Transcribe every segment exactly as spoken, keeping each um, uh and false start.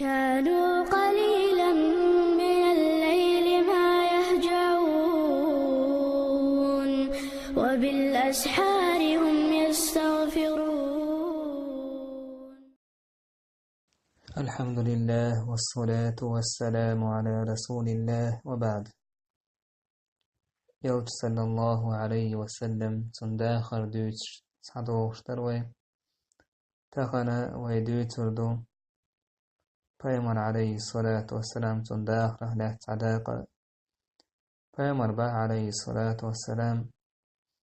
كانوا قليلا من الليل ما يهجعون، وبالأسحار هم يستغفرون. الحمد لله، والصلاة والسلام على رسول الله، وبعد. Элча, саллаллаху Ӏалайхи ва саллам, цун дахар дуьйцуш схьадогӀуш дара вай. Тахана вай дуьйцур ду Пайхамар, Ӏалайхи салату ва салам, цун дахарах лаьцна цхьа дакъа. Пайхамар боху, Ӏалайхи салату ва салам: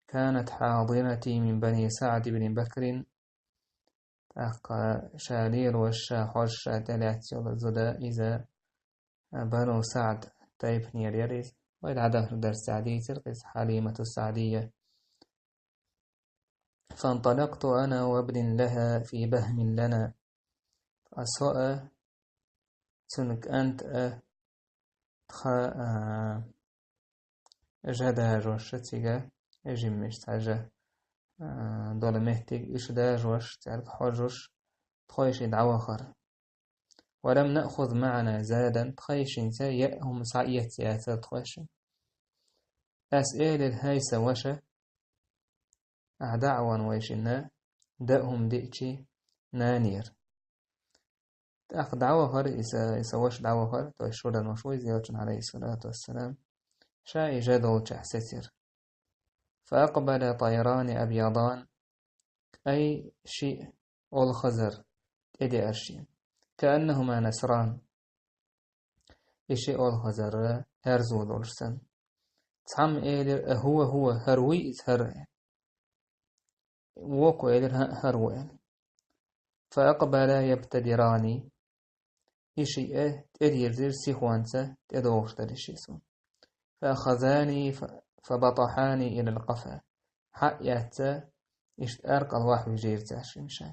كانت حاضنتي من بني سعد بن بكر. ТӀаккха ша лелош, ша хьожуш, ша тӀелаьцна йолу зуда, иза Бану СаӀд тайпанера яра иза. Вай дӀадахар дарсехь дийцира иза, Хьалимату СаӀдия. فانطلقت أنا وابن لها في بهم لنا. Ткъа со а, цуьнан кӀант а, тхан, а, жа дажош цига, жиммаш цхьа жа, а, долу меттиг, уьш дажош, цаьрга хьожуш, тхойшиъ дӀавахара. ولم نأخذ معنا زادا, тхайшинца яа хӀума схьаэца яцара тхойшинна. Ас элира: «ХӀай сан ваша, ахь дӀа а ван вайшинна, даа хӀума диъчи нанера». ТӀаккха дӀавахара, и сан, и сан ваша дӀавахара, то есть шуран ваша ву иза, Элчанан, Ӏалайхи салату ва салам, ша и жа долчохь сецира. فأقبل طيران أبيضان, кӀайн шиъ олхазар тӀедеара шен, كأنهما نسران. И шиъ олхазар хӀерзо долуш санна. Цхьамма элира: «أهو هو, хӀара вуй иза, хӀара?» Вукхо элира: «ХӀаъ, хӀара ву», – аьлла. فأقبلا يبتدران. И шиъ тӀедирзира сихонца, тӀедогӀуш дара и шиъ суна. فأخذاني ف-، فبطحاني إلى القفا. Хьа а эцна, иштта аркъал вахь вижира цаьршимма ша.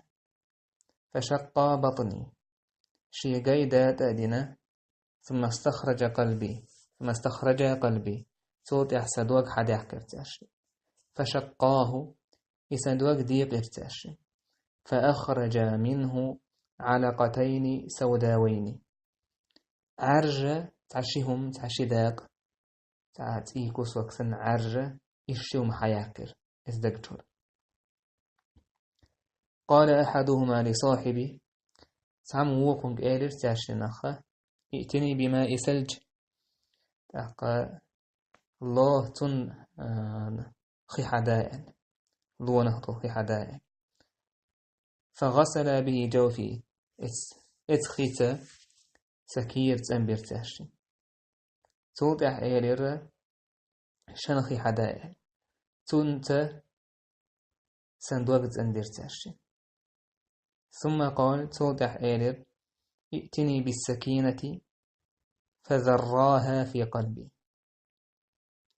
فشقا بطني. Шен гай датӀа а дина, ثم استخرج قلبي، ثم استخرجا قلبي. Цул тӀаьхьа сан дог хьадаьккхира цаьршимма. فشقاه, и сан дог декъира цаьршимма. فأخرجا منه علقتين سوداوين. Ӏаьржа цхьа ши хӀума, цхьа ши дакъа, цхьа цӀий кусок санна Ӏаьржа, и ши хӀума хьаяьккхира иза даг чуьра. قال أحدهما لصاحبه. Цхьамма вукхунга элира цаьршиннах: «ائتني بماء ثلج». ТӀаккха ло цунна, а, хи хьада аьлла. Лонах долу хи хьада аьлла. فغسلا به جوفي. Эц-, эцу хица сан кийра цӀанбира цаьршимма. Цул тӀаьхьа элира: «Шена хи хьада», – аьлла. Цунца сан дог цӀандира цаьршимма. ثم قال, цул тӀаьхьа элира: «ائتني بالسكينة فذراها في قلبي».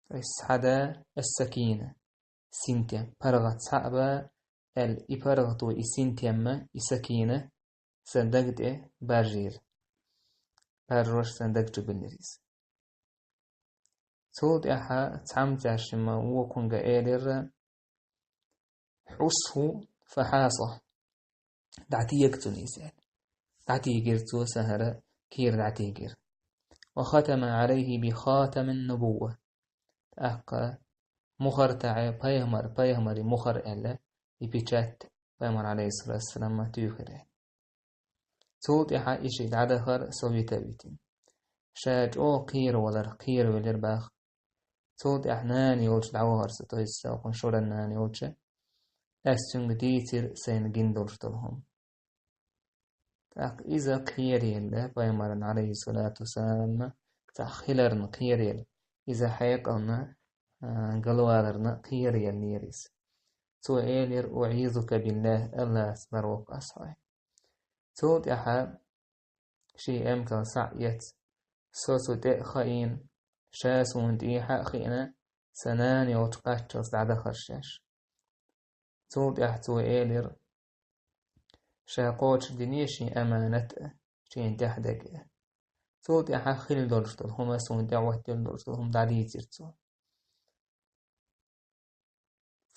То есть схьада ас-сакина, синтем, паргӀат схьа а ба аьлла, и паргӀато, и синтемма, и сакина сан даг тӀе баржийра. Баржош сан даг чу биллира иза. Цул тӀаьхьа цхьамма цаьршимма вукхунга элира: «حثه فحاثه». ДӀатега цунна иза аьлла. ДӀатийгира цо сан хӀара кийра дӀатийгира. «وختم عليه بخاتم النبوة». ТӀаккха мухӀар тӀехь пайхамар, пайхамари мухӀар аьлла, и печать пайхамар, Ӏалайхиссалату вассалам, туьйхира. Цул тӀаьхьа и шиъ дӀадахара со вита а витина. Ша чӀогӀа кхеравалар, кхеравелира боху. Цул тӀаьхьа нана йолчу дӀавахара со, то есть селхана шуран нана йолчу. Ас цуьнга дийцира сайна гина долуш долу хӀума. ТӀаккха иза кхераелла, пайхамарна, Ӏалайхиссалату вассалам, цхьа хиларна кхераелла, иза хьекъална, а, галваларна кхераеллера иза. Цо элира: «أعيذك بالله, Аллахьца ларвоккху ас хьо». Цул тӀаьхьа шен эмкал схьа а эцна, со цу тӀе а хаийна, ша суна тӀехьа а хиъна, сан нана йолчу кхаччалц дӀадахара шаьш. Цул тӀаьхьа цо элира: «Ша кхочушдине шен аманат а, шена тӀехь дерг а». Цул тӀаьхьа хилла долуш долу хӀума, суна тӀехӀоттийна долуш долу хӀума дӀадийцира цо.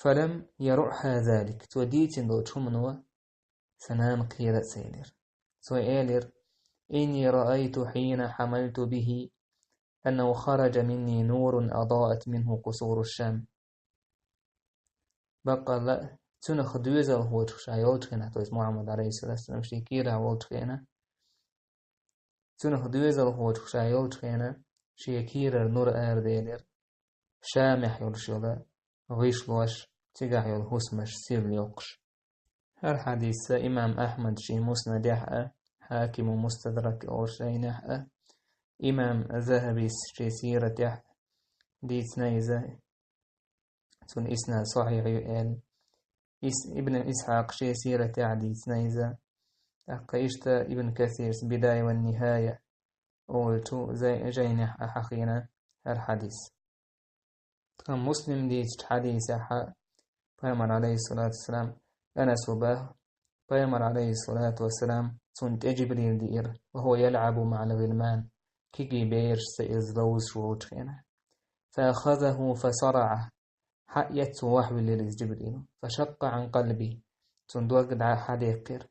فلم يرعها ذلك. Цо дийцина долчу хӀумано сан нана кхера а ца елира. Цо элира: إني رأيت حين حملت به أنه خرج مني نور أضاءت منه قصور الشام. Баккъалла а, цунах доьзалхочух ша йолчу хенахь, то есть Мухьаммад, алейхиссалату вассалам, шен кийрахь волчу хенахь, цунах доьзалхочух ша йолчу хенахь, шен кийрара нур араделира, Шамехь йолуш йолу гӀишлош, цигахь йолу хӀусамаш сирла йоккхуш. ХӀара хьадис имам Ахьмад шен Муснадехь а, Хьакиму Мустадрак олуш жайнехь а, имам Захабис шен сиратехь а дийцина иза, цуьнан иснад сахьихь ю аьлла. Ис-, Ибн Исхьакъ шен сиратехь а дийцина иза. ТӀаккха иштта Ибн Касирс Бидая ва Нихая олучу зай-, жайнехь а хьахийна хӀара хьадис. Тхан Муслим дийцучу хьадисехь а Пайхамар, алейхиссалату вассалам, Анасо баха, Пайхамар, алейхиссалату вассалам, цунна тӀе Джибрил диира, ва хӀува ялӀабу маӀал гӀилман, кегий берашца иза ловзуш волчу хенахь. Фа ахазаху фа сараху, хьаэцна вахьвиллира иза Джибрил, фа шаккъа Ӏан къалби, цунна дог дӀа хьадеккхира,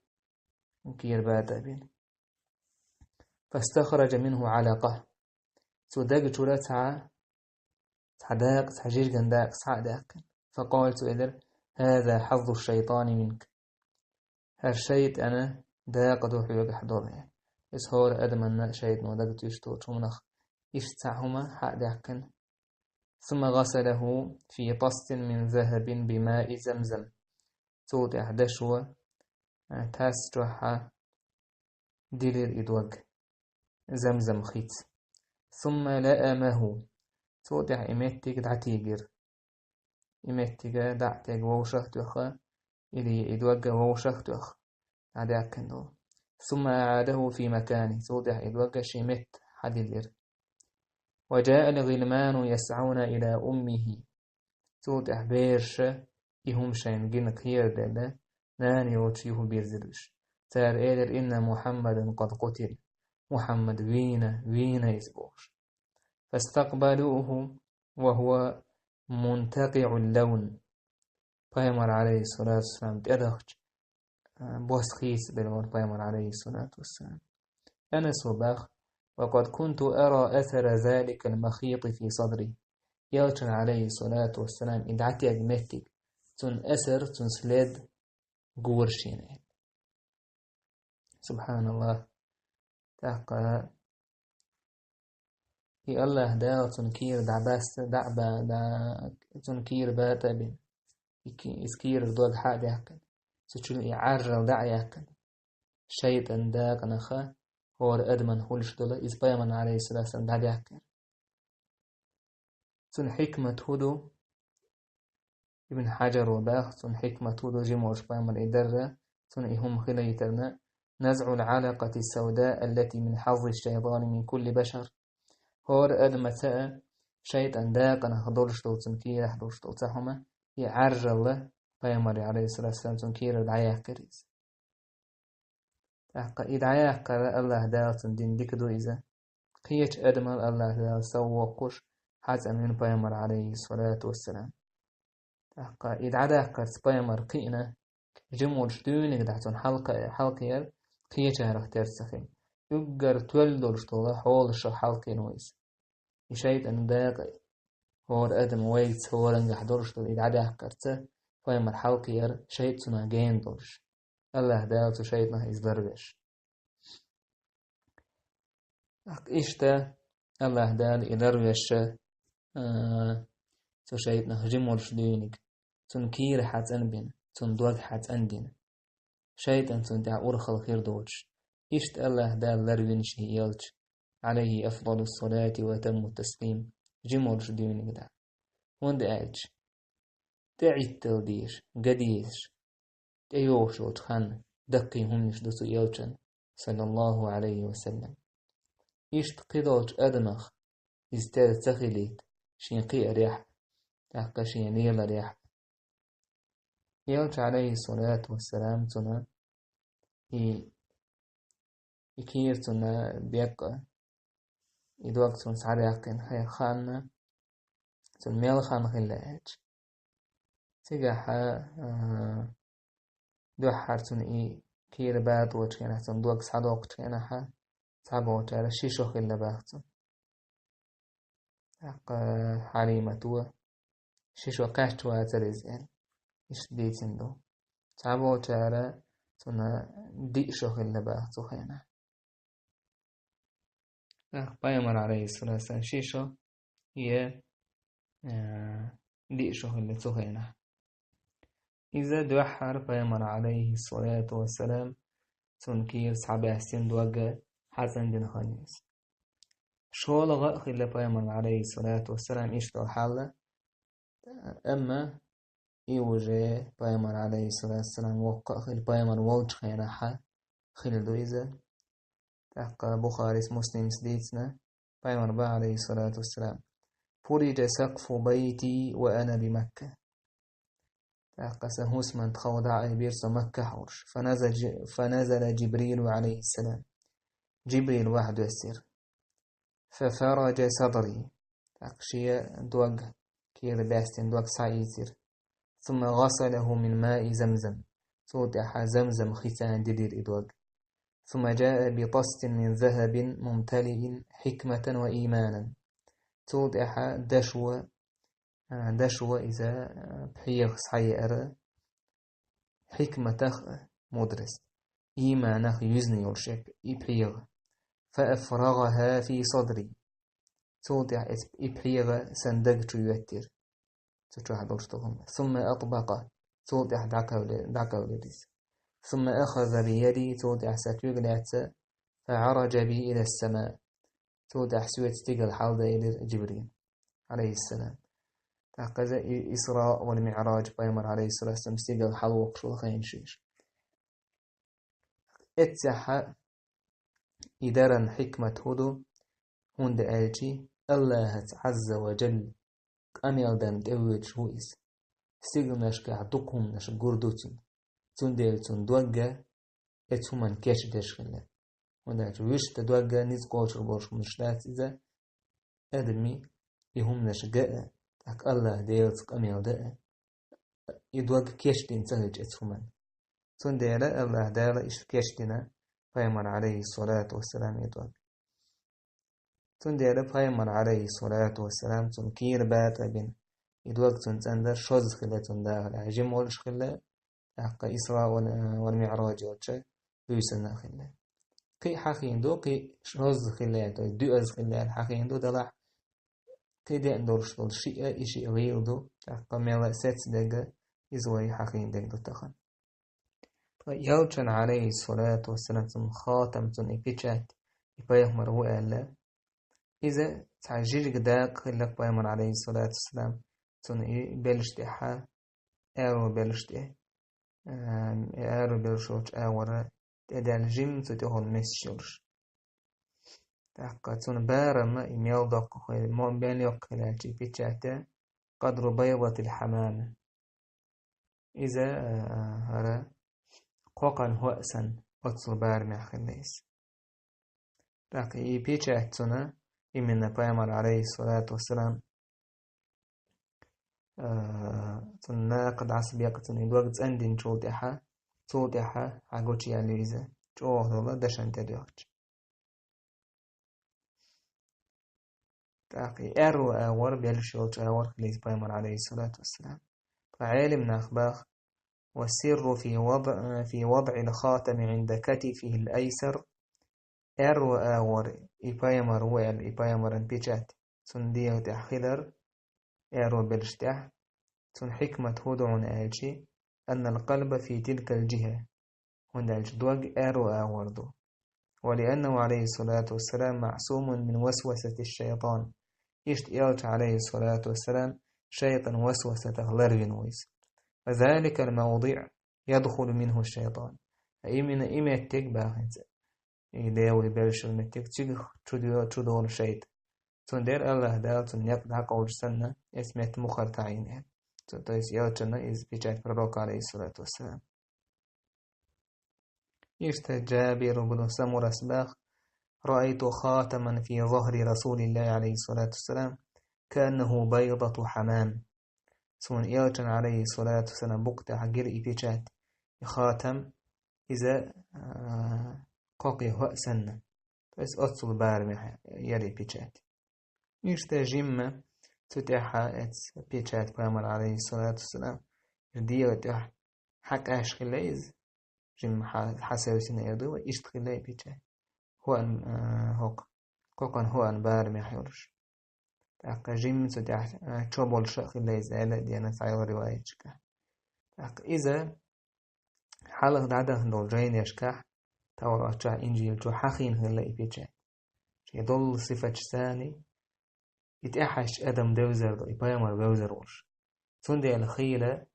кийра бата бина. Фастахраджа минху Ӏалакъа, цу дага чуьра цхьа, цхьа дакъа, цхьа жирган дакъа схьа а даьккхина. Факъала, цо элира: «ХӀаза хьаззу шайтӀани минка». ХӀара шайтӀана дакъа ду хьоьгахь долу. Иза хӀора адаманна шайтӀано дага туьйсуш долчу хӀуманах иштта цхьа хӀума схьа а даьккхина. Сумма гӀасалаху фи тастин мин захабин бимаи замзам. Цул тӀаьхьа дашо, а, тас чохь а дилира и дог замзам хица. Сумма лаамаху. Цул тӀаьхьа и меттиг дӀатийгира. И меттига дӀа а тегна вовшах а тоьхна, или и дог вовшах а тоьхна, дӀадаьккхина долу. Сумма аӀадаху фи макани. Цул тӀаьхьа и дог шен метта хьадиллира. Ва джаал гӀилману ясӀауна ила уммихи. Цул тӀаьхьа бераша и хӀума шайна гина кхераделла, нана йолчу юхабирзира уьш. Цара элира: «Инна Мухьаммадан къад къутил». Мухьаммад вийна, вийна иза бохуш. Фастакъбалуху ва хӀува мунтакъиӀул лавн. Пайхамар, алейхиссалату вассалам, тӀедахча, а, бос хийцабелла вара Пайхамар, алейхиссалату вассалам. Анасо баха: «Ва къад кунту ара асара заликал махити фи садри». Элчан, алейхиссалату вассалам, и дӀатегна меттиг, цунна асар, цунна след гора шена. Субханаллах. ТӀаккха и Аллаха Дала цунна кийра дӀабаста, дӀа а ба-, дӀа-, цунна кийра бата а бина. И ки-, иза кийрара дог схьа а даьккхина. Цу чуьра и Ӏаржал дӀа а яьккхина. ШайтӀан дакъанаха хӀора адаман хуьлуш долу, иза Пайхамарна, алейхиссалату вассалам, дӀадаьккхира. Цуьнан хьикмат хӀун ду? Ибн Хьаджаро баха, цуьнан хьикмат хӀун ду, жима волуш Пайхамар и дарра, цунна и хӀума хилийтарна: «НазӀул Ӏалакъати сауда аллати мин хьаззи шайтӀани мин кулли башар». ХӀора адамаца а шайтӀан дакъанах долуш долу, цунна кийрахь долуш долу цхьа хӀума, и Ӏаржалла, Пайхамаре, алейхиссалату вассалам, цунна кийрара дӀаяьккхира иза. ТӀаккха и дӀаяьккхар Аллаха Дала цунна дина дика ду иза. Кхечу адамал Аллаха Дала сов воккхуш, хьацӀанвина Пайхамар, алейхиссалату вассалам. ТӀаккха и дӀадаккхарца Пайхамар кхиъна, жима волуш дуьйниг дахьа цунна хьалкха-, хьалкхера кхечарах тера ца хилла. Уггар тоьлла долуш долу хьолаша хьалкхийна ву иза. И шайтӀан дакъа хӀора адам вайца хӀорангахь долуш долу и дӀадаккхарца, Пайхамар хьалкхера шайтӀа цунах гена долуш. Аллаха Дала цу шайтӀанах иза ларвеш. ТӀаккха иштта Аллаха Дала и ларвеш, а, цу шайтӀанах жима волуш дуьйниг, цунна кийра хьацӀанбина, цунна дог хьацӀандина. ШайтӀан цунна тӀехь урхалла хир доцуш. Иштта Аллаха Дала ларвина шен элча, алейхи афдалу салати ва атамму таслим, жима волуш дуьйниг дахьа. ХӀунда аьлча тӀеӀиттал дезаш, ган дезаш, тӀейогӀуш йолчу ханна даккхий хӀуманаш ду цу элчан, саллаллаху алейхи ва саллам. Иштта кхидолчу адамах иза тера ца хилийта, шен кхиарехь, тӀаккха шен леларехь. Элча, алейхиссалату вассалам, цунна и, и кийра цунна беккъа, и дог цунна схьадаьккхина хье-, ханна, цунна мел хан хилла аьлча. Цигахь, а, дуьххьара цунна и кийра баточу хенахь, цунна дог схьадоккхучу хенахь, цхьаболчара ши шо хилла баха цунна. ТӀаккха Хьалимата ши шо кхаьчча вацара иза аьлла, иштта дийцина ду. Цхьаболчара цунна диъ шо хилла баха цу хенахь. ТӀаккха пайхамар, алейхиссалату вассалам, ши шо, е, э, диъ шо хилла цу хенахь. Иза дуьххьара пайхамар, алейхиссалату вассалам, цунна кийра схьабаьстина дог хьацӀандина хан иза. ШолгӀа а хилла пайхамар, алейхиссалату вассалам, иштта долу хьал, амма и уже пайхамар, алейхиссалату вассалам, воккха а хилла, пайхамар волчу хенахь хилла ду иза. ТӀаккха Бухарис, Муслимс дийцина, пайхамар бан, алейхиссалату вассалам: «Фуриджа сакъфу байти ва ана би Макка». ТӀаккха сан хӀусаман тхов дӀа а айбира со Маккахь волуш. «Фаназа-, фаназала Джибрилу, алейхиссалам». Джибрил вахьа доьссира. «Фафараджа садри». ТӀаккха шен дог, кийра баьстина дог схьаийцира. «Сумма гъасалаху мин маи Замзам». Цул тӀаьхьа Замзам хица дилира и дог. «Сумма джаа би тастин мин захабин мумталиин хикматан ва иманан». Цул тӀаьхьа дашо, а, дашо иза, а, пхьегӀа схьаеара, хьикматах, мудрость, иманах юьзна йолуш и пхьегӀа. «Фа афрагӀаха фи садри». Цул тӀаьхьа и пхьегӀа сан даг чу йоьттира. Цу чохь долуш ду хӀума. «Сумма атбакъа». Цул тӀаьхьа дӀакхевли-, дӀакхевлира иза. «Сумма ахаза би яди», цул тӀаьхьа сан куьйга лаьцна, «фа гӀараджа би ила сама». Цул тӀаьхьа соьца стигала хьалдаийлира Джибрил, алейхиссалам. ТӀаккха иза и-, Исраъ вал МиӀраж, пайхамар, алейхиссалату вассалам, стигала хьалвоккхуш волу хенаш иша. Эццехьа и даран хьикмат хӀун ду, хӀунда аьлча Аллахьаца, Ӏазза ва Джалла, къамел дан тӀевоьдуш ву иза. Стигланашкахь дукха хӀуманаш гур ду цунна. Цундела цунна догга эцу хӀуманна кечдеш хилла. ХӀунда аьлча вуьшта догга ницкъ кхочур болуш хӀуманаш дац иза, адамийн и хӀуманаш ган а, тӀаккха Аллахь Делаца къамел дан а, и дог кечдина ца хилча эцу хӀуманна. Цундела Аллахь Дала иштта кечдина пайхамар, алейхиссалату вассалам, и дог. Цундела пайхамар, алейхиссалату вассалам, цунна кийра батӀа бина. И дог цунна цӀандар шозза хилла, цунна дахалехь жима волуш хилла, тӀаккха Исраъ вал, вал МиӀраж йолчу буьйсанна хилла. Кхин а хьахийна ду, кхин шозза хилла, то есть дуьазза хилла аьлла хьахийна ду, делахь кхин деана долуш долу шиъ а, и шиъ гӀийла ду, тӀаккха мел сецна дерг а иза вай хьахийна дерг ду тахана. Ткъа элчан, алейхиссалату вассалам, цунна хатам, цунна и печать, и пайхамар ву аьлла, иза цхьа жижиг дакъа хилла пайхамар, алейхиссалату вассалам, цунна и белшаш тӀехь, аьрру белшаш тӀе, а, аьрру белшаш йолчу агӀора тӀедаьлла жимма цу тӀехула месаш йолуш. ТӀаккха цунна барамма и мел доккха хилла, мо-, мел йоккха хилла аьлча и печать, къадру байдатил хьамама. Иза, а, хӀара кхокхан хӀоъ санна, оццул барамехь хилла иза. ТӀаккха и печать цунна, именно пайхамар, алейхиссалату вассалам, а, цунна накха дӀасабекъа цунна и дог цӀандинчул тӀаьхьа, цул тӀаьхьа хьагучу яьлла иза, чӀогӀа долу дашан тӀе доьхча. ТӀаккха и аьрру агӀор, белшаш йолчу агӀор хилла иза пайхамар, алейхиссалату вассалам. Ткъа Ӏелам нах баха: «Ва сирру фи вад-, фи вадъил хатами Ӏинда катифихил айсар». Аьрру агӀор и пайхамар ву аьлла, и пайхамаран печать цунна дегӀа тӀехь хилар, аьрру белшаш тӀехь, цунна хьикмат хӀун ду хьуна аьлча, «аннал къалба фи тилкал джихӀа», хӀунда аьлча дог аьрру агӀор ду. «Ва лианнаху, алейхиссалату вассалам, маъсумун мин васвасати шайтан». Иштта элча, алейхиссалату вассалам, шайтан васвасатах ларвина ву иза. «Ва заликал мавдиъ ядхулу минху шайтан». Именно и меттиг бахинца, и Делан белшал меттиг, цигахь чу-, чудолу шайтан. Цундела Аллахь Дала цунна некъ дӀакъовлуш санна, эцу метта муххар таӀийна. Цу, то есть, элчанна иза печать пророка, алейхиссалату вассалам. Иштта Джабир ибн Самурас баха: «Раайту хатаман фи захри Расулиллахи, алейхиссалату вассалам, кааннаху байдату хьамам». Суна элчан, алейхиссалату вассалам, букъ тӀехь гира и печать, и хатам, иза, а, кхокхе хӀоъ санна. То Эс оццул барамехь яр и печать. Иштта жимма цу тӀехьа эц печать пайхамар, алейхиссалату вассалам, дела тӀехь хьакъаш хилла иза. Жимма хьа-, хьасевсина эр ду, иштта хилла и печать. ХӀоан, а, хӀокху, кхокхан хӀоан барамехь йолуш. ТӀаккха жимма цу тӀехь, а, чо болуш а хилла иза, аьлла а дена цхьайолу риваятчика. ТӀаккха иза хьалха дӀадахана долу жайнашкахь, Таврат чохь, Инжил чохь хьахийна хилла и печать. Шен доллу сифаташ санна, и тӀаьхьашча адам девзар ду, и пайхамар вевзар волуш. Цундела хийла,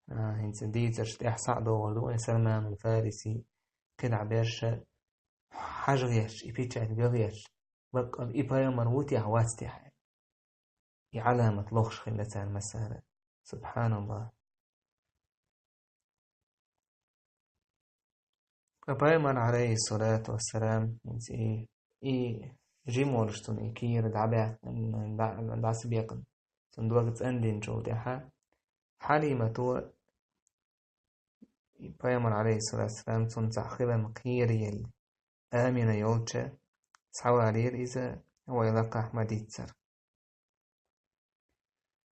а, хӀинца дийцарш тӀехь схьа а догӀур ду, вайн Салманул Фариси, кхидӀа берша, хьажа гӀерташ, и печать ган гӀерташ, баккъал и пайхамар ву техьа, вац техьа аьлла. И Ӏаламат лохуш хилла царна массара. Субханаллах. Ткъа пайхамар, алейхиссалату вассалам, хӀинца и, и жима волуш цунна и кийра дӀабаьккхина, дӀа-, дӀасабекъна, цунна дог цӀандинчул тӀаьхьа, Хьалимато и пайхамар, алейхиссалату вассалам, цунна цхьа хиларна кхераелла, Амина йолча схьавалийра иза, вай лакхахь ма-дийццара.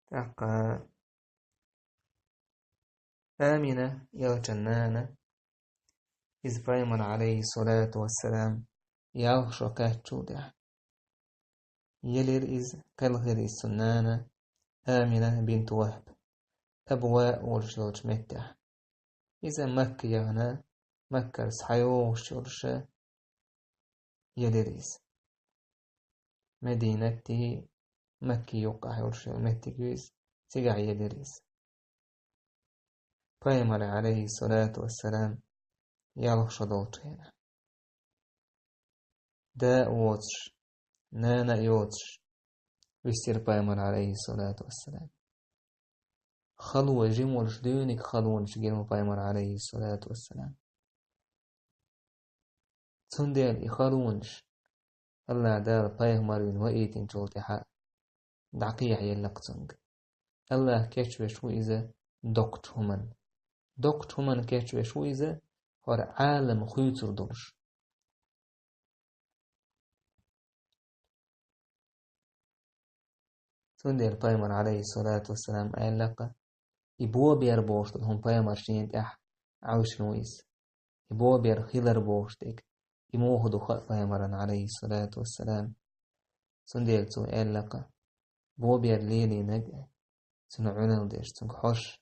ТӀаккха Амина элчан нана, иза пайхамар, алейхиссалату вассалам, ялх шо кхаьччул тӀаьхьа. Елира иза, кхелхира иза цуьнан нана, Амина бинт Вахб, Абва олуш йолчу меттехь. Иза Макка яхана, Маккара схьайогӀуш йолуша елира иза. Мединатти Макки юккъахь йолуш йолу меттиг ю иза, цигахь елира иза. Пайхамар, алейхиссалату вассалам, ялх шо долчу хенахь. Да а воцуш, нана а йоцуш, висира пайхамар, алейхиссалату вассалам. Хало, жима волуш дуьйниг халонаш гина ву пайхамар, алейхиссалату вассалам. Цундела и халонаш АллахӀ Дала пайхамар вина ваийтинчул тӀаьхьа дӀакхехьаелла-кх цуьнга. АллахӀ кечвеш ву иза доккхачу хӀуманна. Доккхачу хӀуманна кечвеш ву иза, хӀора Ӏалам хуьйцур долуш. Цундела пайхамар, алейхиссалату вассалам, аьлла-кх, и бобер бохуш долу хӀума пайхамар шена тӀехь Ӏовшина ву иза. И бобер хилар бохуш дерг, и муха ду хаьа пайхамаран, алейхиссалату вассалам. Цундела цо аьлла-кх, бобер лелийнарг, цунна Ӏуналла деш, цуьнга хьожуш,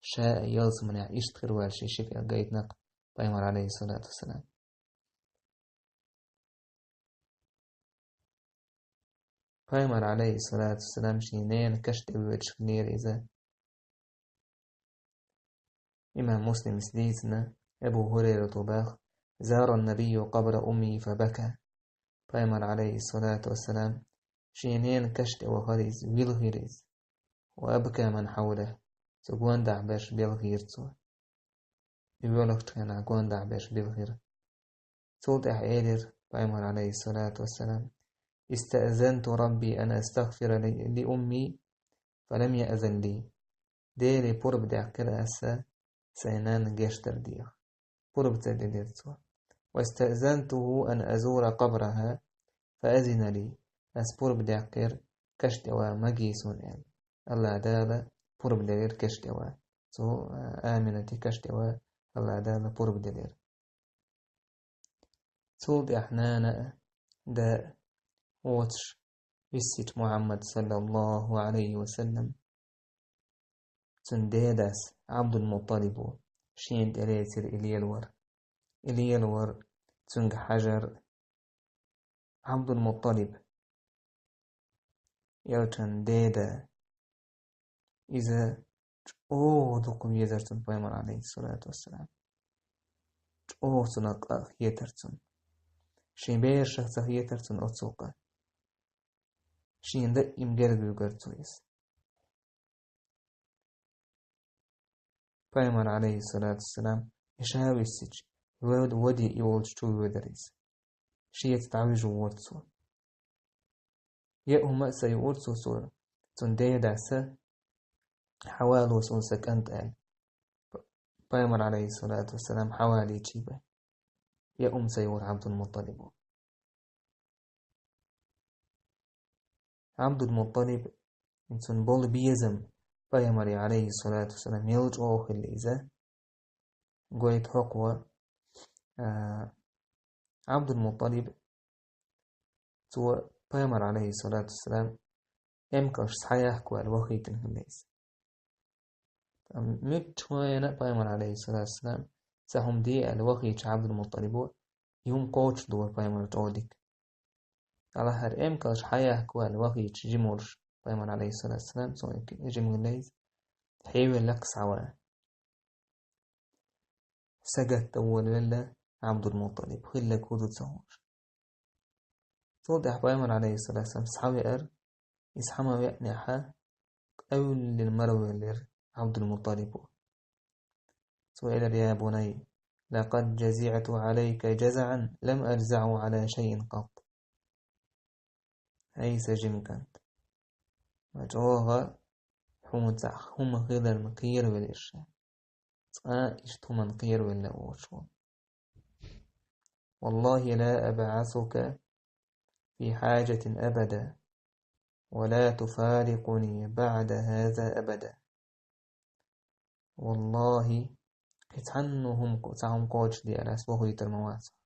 ша а ялсаманехь иштта хир ваьлла шен ши кӀел гайтина-кх пайхамар, алейхиссалату вассалам. Пайхамар, алейхиссалату вассалам, шен ненан каш тӀе воьдуш хилира иза. Имам Муслимас дийцина, Абу Хурайрата боху: «Зара ан-набийю къабра уммихи фа бака». Пайхамар, алейхиссалату вассалам, шен ненан каш тӀе вахара иза, вилхира иза. «Ва абка ман хьавлаху». Цу гондахь берш белхийра цо. И воьлхучу хенахь гондахь берш билхира. Цул тӀаьхьа элира пайхамар, алейхиссалату вассалам: «Истаъзанту Рабби ан астагфира ли, ли умми, фа лам яъзан ли». Деле пурба даьккхира аса сайн нанна гечдар деха. Пурба ца делира цо. «Вастаъзантуху ан азура къабраха, фа азина ли». Ас пурба даьккхира, каш тӀе ван магийсуна аьлла. АллахӀ Дала пурба делира каш тӀе ван. Цу, а, Аминати каш тӀе ван АллахӀ Дала пурба делира. Цул тӀаьхьа нана а, да а воцуш виссича Мухьаммад, саллаллаху алейхи ва саллам, цуьнан дедас Ӏабдул-Мутталибо шена тӀе лецира и лелавар. И лелавар, цуьнга хьажар Ӏабдул-Мутталиб, элчан деда, иза чӀогӀа дукха везар цунна пайхамар, алейхиссалату вассалам. ЧӀогӀа цунах къа хетар цунна. Шен берашах ца хетар цунна оццул къа. Шена даим герга вуьгар цо иза. Пайхамар, алейхиссалату вассалам, и ша виссича, вад-, ваде и волчу чу воьдура иза. Шеца дӀавижа вора цо. Я хӀума а ца юура цо, цо, цунна дедас а, хьавало суна сан кӀант аьлла. Пайхамар, алейхиссалату вассалам, хьавалийча бен. Я хӀума ца юура Ӏабдул-Мутталибо. Ӏабдул-МутӀалиб, цун болу безам пайхамаре, Ӏалайхиссалату вассалам, мел чӀогӀа хилла иза. Гойту хӀокхо, а, Ӏабдул-МутӀалиб, цо пайхамар, Ӏалайхиссалату вассалам, эмкалш схьаяккха ваьлла вахийтина хилла иза. Ам, муьлххачу хенахь пайхамар, Ӏалайхиссалату вассалам, цхьа хӀума де аьлла вахийтича Ӏабдул-МутӀалибо, и хӀума кхочушдора пайхамар чӀогӀа дика. Аллахьара эмкалш схьаяккха ваьлла вахийтича жима волуш пайхамар, Ӏалайхиссалату вассалам, цо и жима хилла иза, хьевелла-кх схьаван. Сагатта волавелла Ӏабдул-МутӀалиб, хилларг хӀун ду ца хууш. Цул тӀаьхьа пайхамар, Ӏалайхиссалату вассалам, схьавеара, иза схьа ма веанехь, къевллина маравеллера Ӏабдул-МутӀалибо. Цо элира: «Я бунай, лакъад жазиӀту Ӏалайка жазаӀан лам ажзаӀу Ӏала шайин къат». ХӀай сан жима кӀант, ма чӀогӀа хьуна цхьа хӀума хиларна кхеравелира ша. Цкъа а иштта хӀуманна кхеравелла воцуш волу. «Валлахи ла абӀасука фи хьаджатин абада, ва ла туфарикъуни баӀда хаза абада». Валлахи, кхин цхьанна хӀума, цхьа хӀума кхочушде аьлла, ас вохуьйтур ма вац хьо.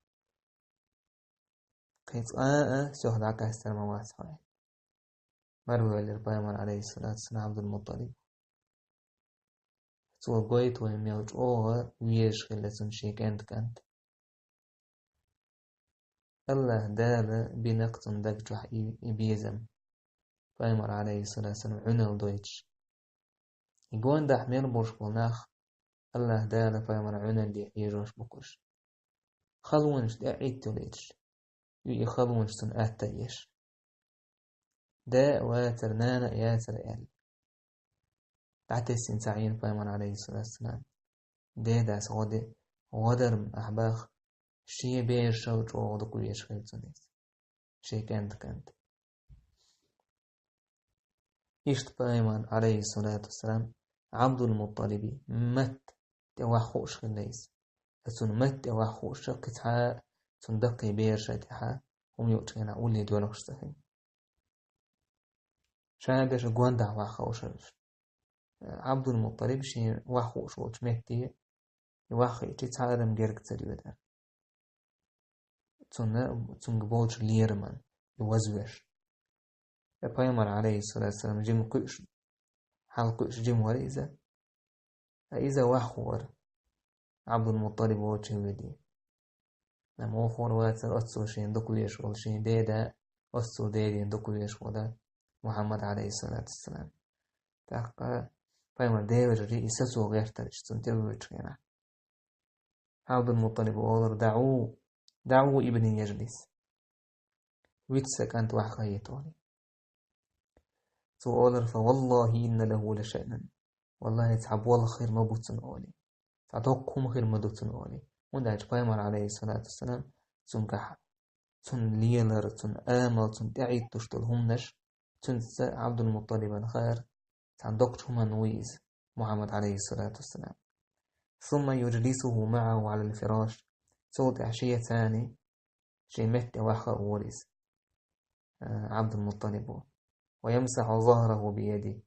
Кхин цкъа а сох дӀакъаьстар ма вац хьо. Маравеллера пайхамар, Ӏалайхиссалату вассалам, Ӏабдул-МутӀалиб. Цо гойту вайн мел чӀогӀа везаш хилла цунна шен кӀентан кӀант. Аллахь Дала бина-кх цунна даг чохь и, и безам, пайхамар, Ӏалайхиссалату вассалам, Ӏуьналла дойтуш. И гондахь мел болуш болу нах Аллахь Дала пайхамар Ӏуьналле хьежош бу-кх уьш. Халонаш тӀе а Ӏитталуьйтуш, и, и халонаш цунна атта а еш. Да а вацара, нана а яцара аьлла, дӀатесна ца Ӏийна пайхамар, Ӏалайхиссалату вассалам. Дедас гӀо де, гӀо дар-м ахь боху, шен берашал чӀогӀа дукха везаш хилла цунна иза, шен кӀентан кӀант. Иштта пайхамар, Ӏалайхиссалату вассалам, Ӏабдул-МутӀалиби матта тӀе ваха хууш хилла иза. Ткъа цунна матта тӀе ваха хууш, кхин цхьа а цунна даккхий берашна тӀехь хӀума юучу хенахь улле доьлхуш ца хилла. Ша берш гондахь ваха хууш хилла. Ӏабдул-МутӀалиб шен ваха хууш волчу метте, и ваха хиъча, цхьа адам герга ца доьдура. Цунна, цуьнга болчу лераман и вазвеш. Ткъа пайхамар, Ӏалайхиссалату вассалам, жима кхуьуш, хьалакхуьуш жима вара иза. Ткъа иза ваха хуура, Ӏабдул-МутӀалиб волчу вуьйде. Амма вохор вацара оццул шена дукха везаш волу шен деда, оццул дедина дукха везаш волу Мухьаммад, Ӏалайхиссалату вассалам. ТӀаккха пайхамар деважарий и сацо гӀертара иштта цунна тӀе вуьйчу хенахь. Ӏабдул-МутӀалиба олура: «ДаӀу, даӀу ибни яжлис». Вица сан кӀант ваха хӀиттале. Цо олура: «Фа валлахи инна лаху лашаънан». Валлахи, цхьа болх хир ма бу цунна олий. Цхьа доккха хӀума хир ма ду цунна олий. ХӀунда аьлча пайхамар, Ӏалайхиссалату вассалам, цуьнгахь, цунна лелар, цунна амал, цунна тӀеӀиттуш долу хӀуманаш, цуьнца Ӏабдул-МутӀалибан хаьара, цхьана доккхачу хӀуманна вуй иза, Мухьаммад, Ӏалайхиссалату вассалам. Сумма южлисуху маӀаху Ӏалал фираш. Цул тӀаьхьа шеца цхьаьний шен метта тӀе ваха а вора иза, а, Ӏабдул-МутӀалибо. Ва ямсахьу захраху биядихи.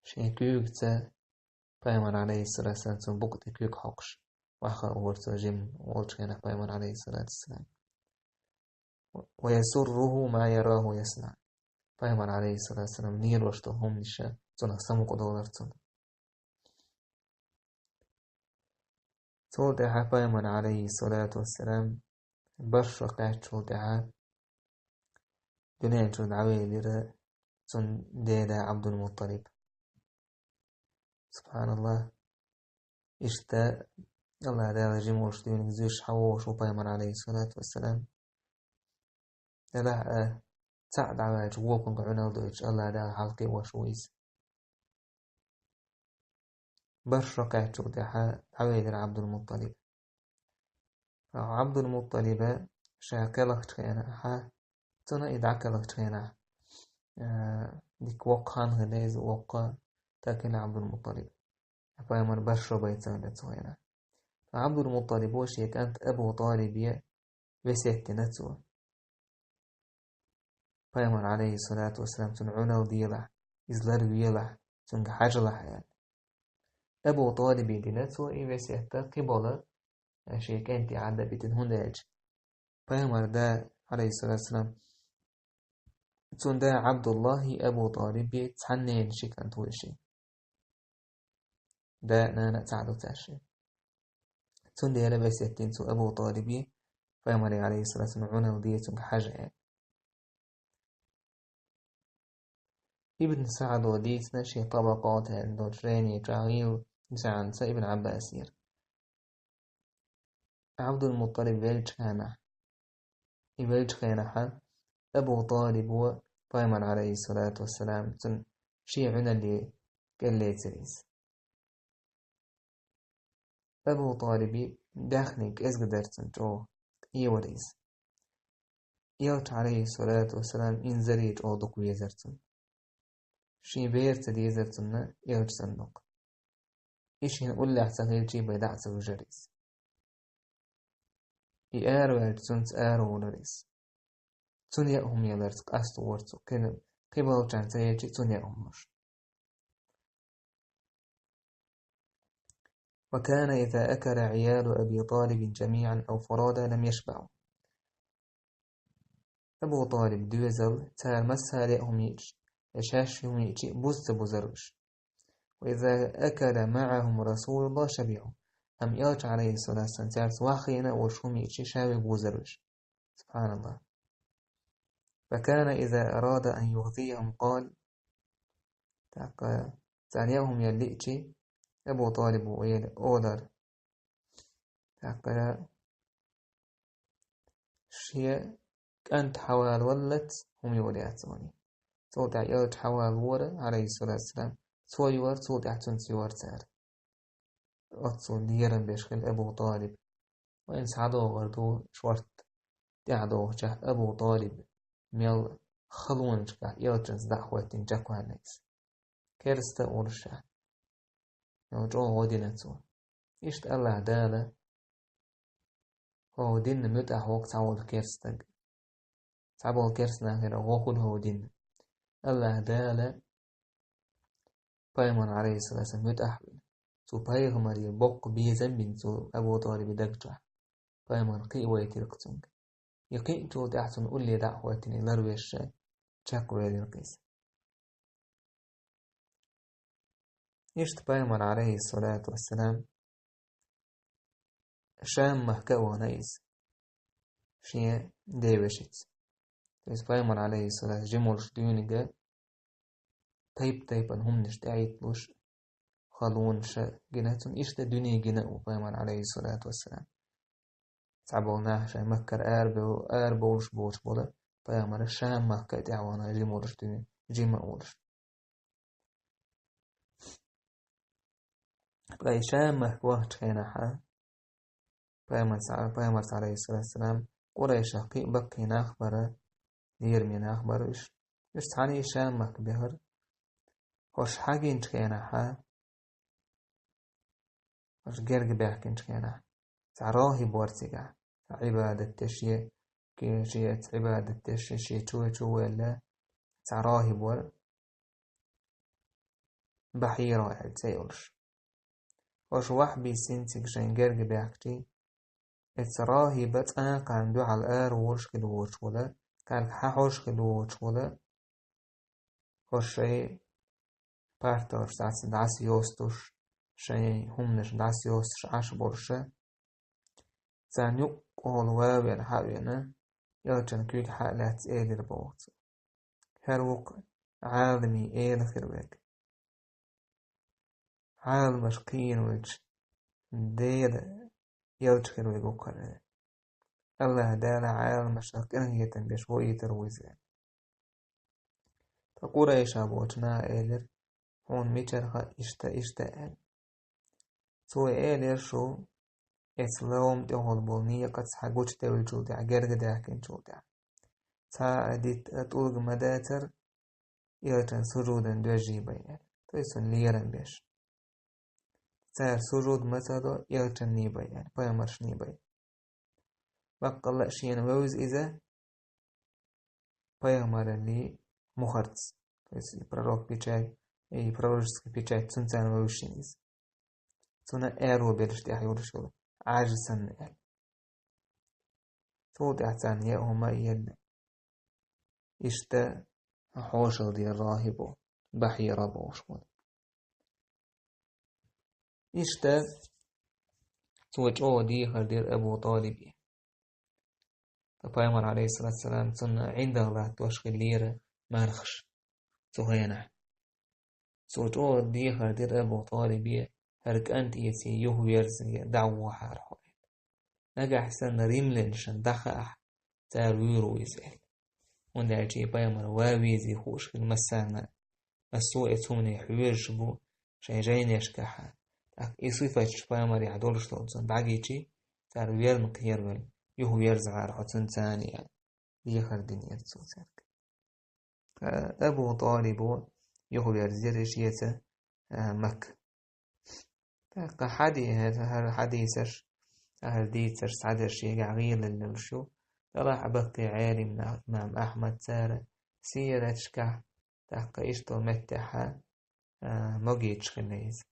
Шен куьйгаца пайхамар, Ӏалайхиссалату вассалам, цунна букъа тӀе куьг хьокхуш, ваха а вора цо жима волчу хенахь пайхамар, Ӏалайхиссалату вассалам. Ва ясурруху ма яраху яснаӀ. Пайхамар, Ӏалайхиссалату вассалам, лелош долу хӀуманаш цунах самукъадолура цунна. Цул тӀаьхьа пайхамар, Ӏалайхиссалату вассалам, бархӀ шо кхаьччул тӀаьхьа дуьнен чуьра дӀавелира цуьнан деда Ӏабдул-МутӀалиб. СубхьаналлахӀ. Иштта АллахӀ Дала жима волуш дуьйна зуьйш хьан вогӀуш ву пайхамар, Ӏалайхиссалату вассалам. Делахь а, цхьаъ дӀаваьлча вукхунга Ӏуьналла дойтуш АллахӀ Дала хьалхе а ваш ву иза. БархӀ шо кхаьччул тӀаьхьа дӀавелира Ӏабдул-МутӀалиб. Ӏабдул-МутӀалиба ша кхелхачу хенахь, цунна и дӀакхелхачу хенахь, а, дика воккха хан хилла иза, воккха стаг хилла Ӏабдул-МутӀалиб. Пайхамар бархӀ шо байцалла цу хенахь. Ткъа Ӏабдул-МутӀалибо шен кӀант Абу ТӀалибе весет дина цо. пайхамар, алейхиссалату вассалам, цунна Ӏуналла делахь, иза ларвелахь, цунга хьажалахь аьлла. Абу ТӀалибе дина цо и весет, кхибола шен кӀанте Ӏадда битина, хӀунда аьлча пайхамар да, алейхиссалату вассалам, цун да Ӏабдуллахи Абу ТӀалиби цхьаннена ши кӀант ву ши. Да а, нана а цхьаъ ду цаьрши. Цундела весет дина цо Абу ТӀалибе, пайхамаре, алейхиссалату вассалам, Ӏуналла де цунга хьажа аьлла. Ибн СаӀдо дийцина шен ТӀабакъат аьлла долчу жайни чохь, гӀийла зӀенца Ибн Ӏаббасера. Ӏабдул-МутӀалиб веллачу хенахь, и веллачу хенахьа Абу ТӀалибо пайхамар, алейхиссалату вассалам, цунна шен Ӏуналле кӀеллецира иза. Абу ТӀалиби даьхни кӀезга дара цунна чӀогӀа, къе вара иза. Элча, алейхиссалату вассалам, инзаре чӀогӀа дукха везара цунна. Шен бер ца дезара цунна элча санна дукха. И шена уллехь ца хилчий бен дӀа а ца вуьжура иза. И араваьлча цунца араволура иза. Цунна яа хӀума яларца къастор цо, кхин, кхиболчарна ца елчий цунна яа хӀума луш. وكان إذا أكل عيال أبي طالب جميعا أو فرادى لم يشبعوا. Абу ТӀалиб доьзал, цара массара яа хӀума йиъча, я шаьш хӀума йиъча а буза ца бузара уьш. وإذا أكل معهم رسول الله شبعوا. Амма элча, алейхиссалату вассалам, цаьрца ваххийна а волуш хӀума йиъча, ша вуьгу бузара уьш. سبحان الله. فكان إذا أراد أن يغذيهم قال. ТӀаккха царна яа хӀума яла лиъча, Абу ТӀалибо элира, олура. ТӀаккха шен кӀант хьавалаваллалц хӀума йолу яц вайна. Цул тӀаьхьа элча хьавалавора, алейхиссалату вассалам, цо йора, цул тӀаьхьа цуьнца йора цара. Оццул лерам беш хилла Абу ТӀалиб. Вайна схьадогӀур ду шорта тӀаьхьадогӀучохь Абу ТӀалиб мел халонашкахь элчанца дӀа а хӀоьттина чекхваьлла иза. Керста а волуш ша. Мел чӀогӀа гӀо дина цо. Иштта АллахӀ Дала хӀокху динна муьтӀахь воккху цхьаволу керста стаг. Цхьаболу керста нахера гӀо хуьлу хӀокху динна. АллахӀ Дала пайхамар, алейхиссалату вассалам, муьтӀахь вина. Цу пайхамаре боккха безам бина цу Абу ТӀалибан даг чохь. Пайхамар кхиавайтира-кх цуьнга. И кхиъначул тӀаьхьа цунна улле дӀа а хӀоьттина, и ларвеш чекхвелира-кх иза. Иштта пайхамар, алейхиссалату вассалам, Шам-махка а вахана иза шен девешица. То есть пайхамар, алейхиссалату, жима волуш дуьйна тайп-тайпана хӀуманаш тӀехӀитталуш, халонаш а гина цунна, иштта дуьне гина а ву пайхамар, алейхиссалату вассалам. Цхьаболу нах шайн Маккара арабев-, арабовлуш боцуш болу, пайхамар Шам-махка а тӀехь вахана жима волуш дуьйна, жима а волуш. Ткъа и Шам-махка вахчу хенахьа, пайхамарца, пайхамарца, алейхиссалату вассалам, Къурайшах кхин а баккхий нах бара, лераме нах бара уьш. Уьш цхьаьна Шам-махка бехара. ХӀорш хьагинчу хенахьа, хӀорш герга баьхкинчу хенахь, цхьа рохьиб вара цигахь, цхьа Ӏибадат деш е, кхечу Ӏибадат деш е, шен чу, чу ваьлла, цхьа рохьиб вара, Бахьира аьлла цӀе йолуш. ХӀорш вахьбисина цига шайн герга баьхкичи, эцца рохьиба цкъа а кхарна дуьхьал ара волуш хила воцуш волу, кхаьрга хьахьожуш хила воцуш волу, хӀорш шайн парталаш дӀаса, дӀасайостуш, шайн хӀуманаш дӀасайостуш Ӏаш болуша, царна юккъехула ван а веана, хьа а веана, элчан куьйга хьа а лаьцна элира боху цо: «ХӀара ву-кх Ӏаламийн эла хир верг. Ӏаламаш кхийна волчу Делан элча хир верг ву-кх хӀара. АллахӀ Дала Ӏаламашна къинхетам беш ваийтар ву иза». Ткъа Къурайша болчу наха элира: «Хьуна мичара хаьа иштта, иштта?» – аьлла. Цо элира: «Шу эцца лом тӀехула болу некъаца хьан гучудевллачул тӀаьхьа, герга даьхкинчул тӀаьхьа, цхьа а дитт а тӀулг ма дацара, элчан сужудан доьжий бай», – аьлла. То есть цунна лерам беш. Цара сужуд ма ца до, элчанний бай аьлла, пайхамаршний бай. Баккъалла а шена вевза иза, пайхамаралли мухарц. То есть пророк печать, и пророческая печать цунцарна вевшина иза. Цунна аьрру белаш тӀехь йолаш йолу Ӏажа санна аьлла. Цул тӀаьхьа царна яа хӀума а елла. Иштта хьошалла дера рахӀибо, Бахьира бохуш волу. Иштта цо чӀогӀа дехар дира Абу ТӀалибе. Ткъа пайхамар, алейхиссалату вассалам, цунна ӀиндагӀ латтош хиллера мархаш цу хенахь. Цо чӀогӀа дехар дира Абу ТӀалибе, хӀара кӀант эций юхаверза дӀавахьара хьо. Нагахь санна римлянашна дӀахаахь, цара вуьйр ву иза аьлла. ХӀунда аьлча и пайхамар ван везий хууш хилла массарна а. Массо а эцу хӀумане хьоьжуш бу шайн жайнешкахь. ТӀаккха и сифаташ пайхамарехь долуш долу цунна дӀагичи, цара верна кхеравелла, юхаверзахьара хьо цунна царна аьлла, дехар динера цо цаьрга. Ткъа Абу ТӀалибо юхаверзира шеца, а, Макка. ТӀаккха хьади-, хӀара хьадисаш, хӀара дийцарш цхьадерш шегахь гӀелаллалуш ю. Делахь а баккхий Ӏелим нах, имам Ахьмад цара, сираташкахь, тӀаккха иштта меттехьа, а, могийчу хилла иза.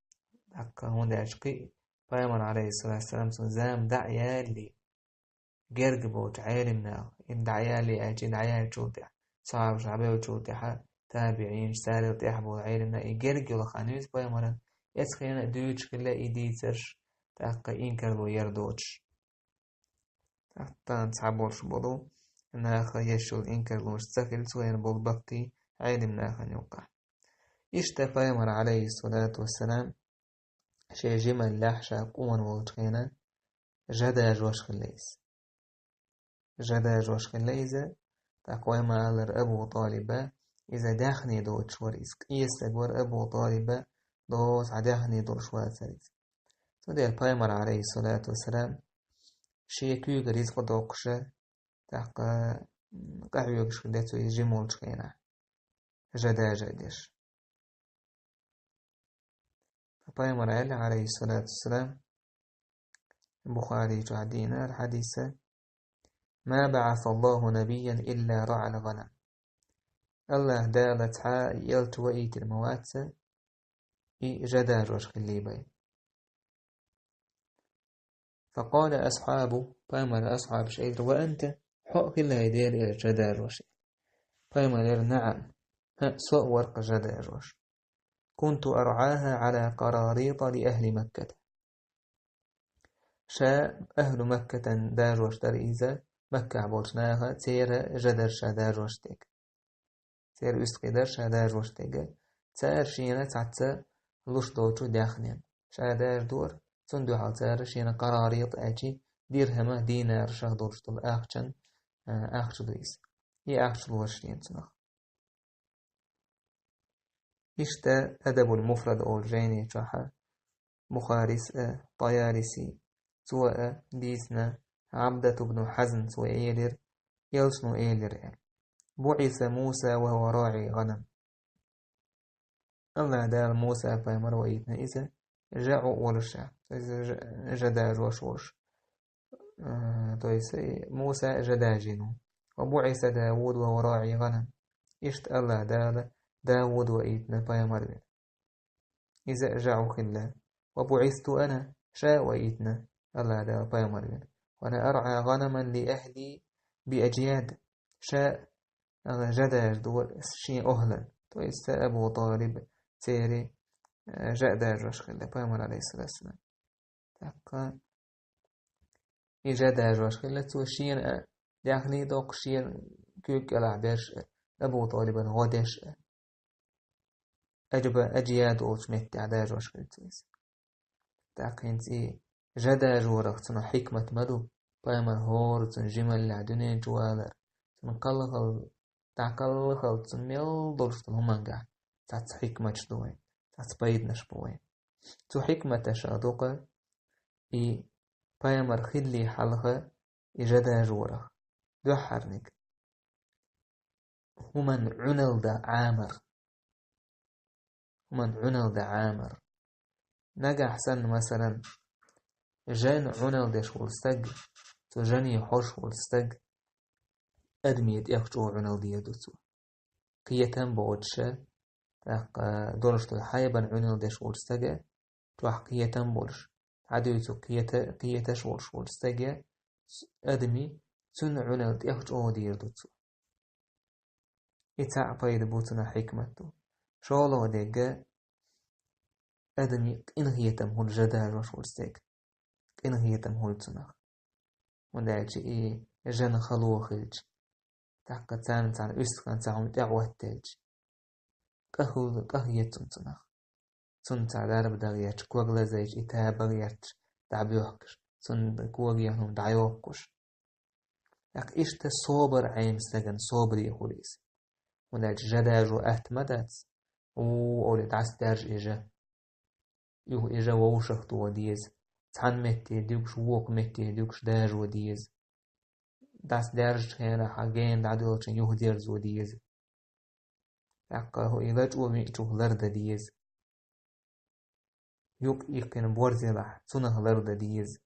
ТӀаккха хӀунда аьлча кхин а пайхамар, алейхиссалату вассалам, цунна зама дӀа а ялале, герга болчу Ӏелим наха, и дӀаялле аьлча, и дӀаяьллачул тӀаьхьа, сахьабаш дӀабевллачул тӀаьхьа, табиӀинаш, царел тӀаьхьа болу Ӏелим наха, и герга йолу хан ю иза пайхамаран, эцу хенахь а дуьйцуш хилла и дийцарш, тӀаккха инкарло яр доцуш. ТӀаккха цхьаболуш болу наха еш йолу инкарлонаш ца хилла цу хенахь болу баккхий Ӏелим нахана юккъахь. Иштта пайхамар, алейхиссалату вассалам, шен жималлехь ша къона волчу хенахь, жа дажош хилла иза. Жа дажош хилла иза, тӀаккха вай ма-аллара Абу ТӀалиба, иза даьхни доцуш вара, иза къен стаг вара Абу ТӀалиба, доцу хьан даьхни долуш вацара иза. Цундела пайхамар, алейхиссалату вассалам, шен куьйга ризкъ доккхуша, тӀаккха, м, къахьоьгуш хилла цо иза жима волчу хенахь, жа дажа а деш. Пайхамар аьлла, алейхиссалату вассалам, Бухари чохь дийна хьадиса: «ما بعث الله نبيا إلا رعى الغنم». АллахӀ Дала цхьа а элча ваийтина ма вац, и жа дажош хилла бен. فقال أصحابه, пайхамаран асхьабаш элира: «وأنت, хьо а хилла хӀай Делан элча жа дажош?» Пайхамар элира: «نعم, хӀаъ, со а вара-кх жа дажош. كنت أرعاها على قراريط لأهل مكة». Ша ахӀлу Маккатан дажош дара иза, Маккахь болчу наха церан жа дара ша дажош дерг. Церан уьстагӀий дара ша дажош дерг. Цара шена цхьацца луш долчу даьхнина ша дажа дора, цунна дуьхьал цара шена къарарит аьлча, дирхӀама, динара шах долуш долу ахчан, а, ахча ду иза. И ахча лора шена цунах. Иштта Адабул Муфрад олу жайни чохь а Бухарис а, Таяриси, цо а дийцина, Абдат ибн Хазн цо элира, элчано элира аьлла: «بعث موسى وهو راعي غنم». АллахӀ Дала Муса пайхамар ваийтина иза жа Ӏу волуш, иза жа, жа дажош волуш. Э, то есть, э, Муса жа дажийна ву. «وبعث داود وهو راعي غنم». Иштта АллахӀ Дала Давуд ваийтина пайхамар вина. Иза жа Ӏу хилла. «وبعثت أنا», ша а ваийтина АллахӀ Дала пайхамар вина. «وأنا أرعى غنما لأهلي بأجياد». Ша а жа дажа дора шен охӀлан. То есть, Абу Талиб церан, э, жа дажош хилла пайхамар, алейхиссалату вассалам. ТӀаккха и жа дажош хилла цо шена а, даьхни доккхуш шена куьйга кӀелахь берш а, Абу Талибан гӀо деш а. Аджаба, Аджияд олучу меттехь дажош хилла цо иза. ТӀаккха хӀинца и жа дажорах цунах хьикмат ма ду, пайхамар хӀора цунна жималлехь дуьнен чу валар, цунна кхалхал, дӀакхалхал цунна мел долуш долу хӀумангахь цхьацца хьикматаш ду вайн, цхьацца пайданаш бу вайн. Цу хьикматашах ду-кх и пайхамар хиллий хьалха и жа дажорах. Дуьххьарниг. ХӀуман Ӏуьналла дан Ӏамар. ХӀуман Ӏуьналла дан Ӏамар. Нагахь санна, масалан, жан Ӏуьналла деш волу стаг, цу жане хьожуш волу стаг, адамийн тӀех чӀогӀа Ӏуналла дийр ду цо. Кхетам боцуш, тӀаккха долуш долу хьайбана Ӏуналла деш волчу стага, чохь кхетам болуш, хьадуьйцу кхета-, кхеташ волуш волчу стага, адамийн цуьнан Ӏуналла тӀех чӀогӀа дийр ду цо. И цхьаъ пайда бу, цунах хьикмат ду. ШолгӀа дерг, адамийн къинхетам хуьлу жа дажош волчу стеган. Къинхетам хуьлу цунах. ХӀунда аьлча и жана хало хилча, тӀаккха царна цхьана уьстагӀан цхьа хӀума тӀехӀоттаелча, къа хуьлу, къа хета цунна цунах. Цунна цхьа дарба дан гӀерташ, ког лазийча, и таба гӀерташ, дӀабоьхкуш, цунна коган хӀума дӀайоккхуш. ТӀаккха иштта собар Ӏема стагана, собаре хуьлу иза. ХӀунда аьлча жа дажо атта ма дац. У, олий, дӀасадаьржа и жа. Юха и жа вовшах тоха деза. Цхьана метте дуьгуш, вукху метте дуьгуш дажо деза. ДӀасадаьржачу хенахь гена дӀадоьлхучун юхадерзо деза. ТӀаккха хӀу и лачкъо виъчух лардан деза. Юкъ иккхина борз елахь, цунах лардан деза.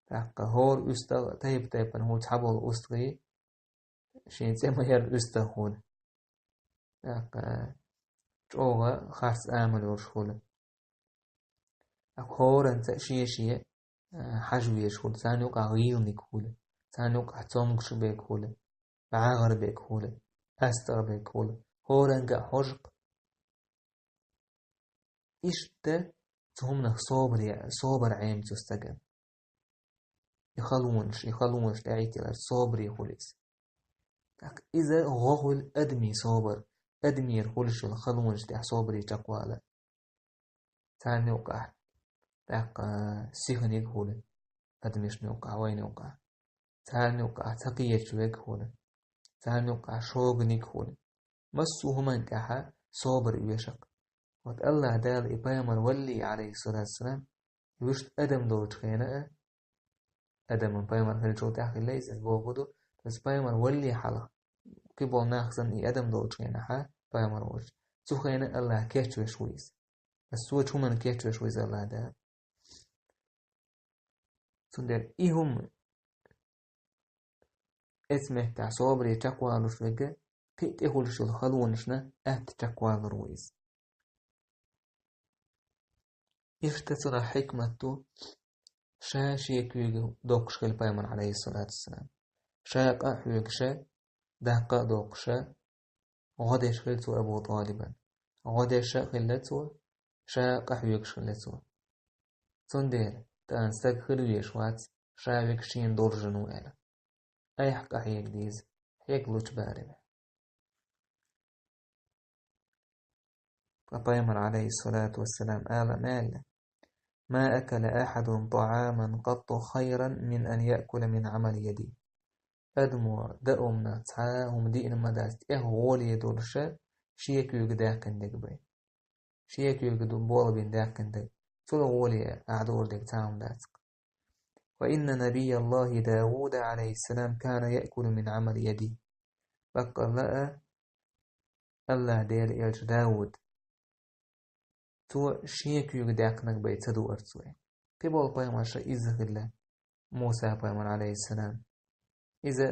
ТӀаккха хӀора уьстагӀ, тайп-тайпана хӀу цхьаболу уьстагӀий, шен цӀе ма-ярра уьстагӀ хуьлу. ТӀаккха чӀогӀа харц амал йолуш хуьлу. ТӀаккха хӀоранца шен-шен, а, хьажа везаш хуьлу. Царна юкъахь гӀийланиг хуьлу, царна юкъахь цомгуш берг хуьлу, бӀагӀар берг хуьлу, астагӀа берг хуьлу. ХӀоранга а хьожуш, иштта цу хӀуманах собаре, собар Ӏема цу стагана. И халонаш, и халонаш тӀехӀитталар собаре хуьлу иза. ТӀаккха иза гӀо хуьлу адамийн собар, адамера хуьлуш йолу халонаш тӀехь собаре чекхвалар. Царна юкъахь тӀаккха сиханиг хуьлу, адамашна юкъахь, вайна юкъахь. Царна юкъахь ца кхеташ верг хуьлу, царна юкъахь шоганиг хуьлу. Массо а хӀуманна тӀехь собар оьшу-кх. Вот АллахӀ Дала и пайхамар валале, Ӏалайхиссалату вассалам, вуьшта адам долчу хенахь а, адаман пайхамар хилчул тӀаьхьа хилла иза, иза бохург ду, иза пайхамар валале хьалха, кхин болу нах санна и адам долчу хенахь а, пайхамар волчу, цу хенахь а АллахӀ кечвеш ву иза. Аса цо чу хӀуманна кечвеш ву иза АллахӀ Дала. Цундела и хӀума, эцу меттехь собаре чекхвалуш верг, кхин а тӀехуьлуш йолу халонашна атта чекхвалур ву иза. Иштта цунах хьикмат ду, ша шен куьйга доккхуш хилла пайхамар, Ӏалайхиссалату вассалам. Ша къа а хьоьгуш, даккха а доккхуш, гӀо деш хилла цо Абу ТӀалибан. ГӀо деш а хилла цо, ша къа хьоьгуш хилла цо. Цундела тахана стаг хила везаш вац, ша верг шена долчух ву аьлла. Айхьа къа хьега деза, хьегалучу барамехь. Ткъа пайхамар, Ӏалайхиссалату вассалам, ала ма аьлла: «ما أكل أحد طعاما قط خيرا من أن يأكل من عمل يده». Адамо даимна цхьа а хӀума диъна ма дац, тӀех гӀоле долуш шен куьйга даьккхина дерг бен. Шен куьйга ду болх бина даьккхина дерг. Цул гӀоле ахь дора дерг цхьа а хӀума дац-кх. «وإن نبي الله داود عليه السلام كان يأكل من عمل يده». Баккъалла а, АллахӀ Делан элча Дауд, цо шен куьйга даьккхинарг бен ца дуара цо. Кхин болу пайхамарш а изза хилла, Муса пайхамар, Ӏалайхиссалам. Иза